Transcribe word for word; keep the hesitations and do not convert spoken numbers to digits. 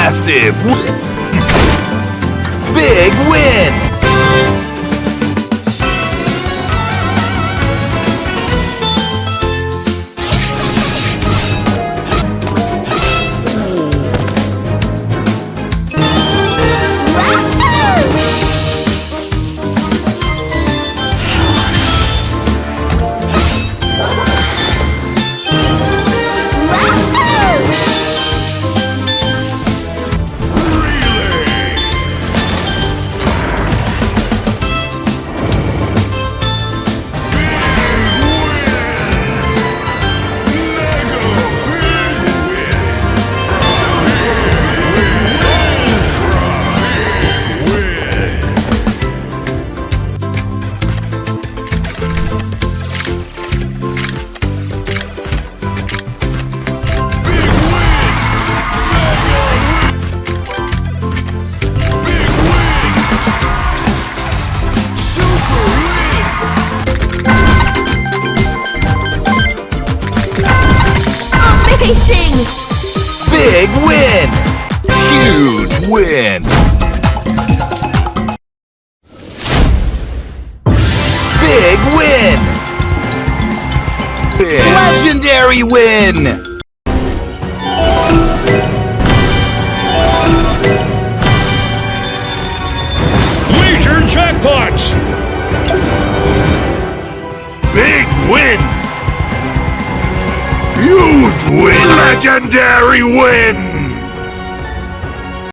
Massive w- Big win! Amazing! Big win! Huge win! Big win! Legendary win! Major jackpots! Big win! Huge win! Legendary win!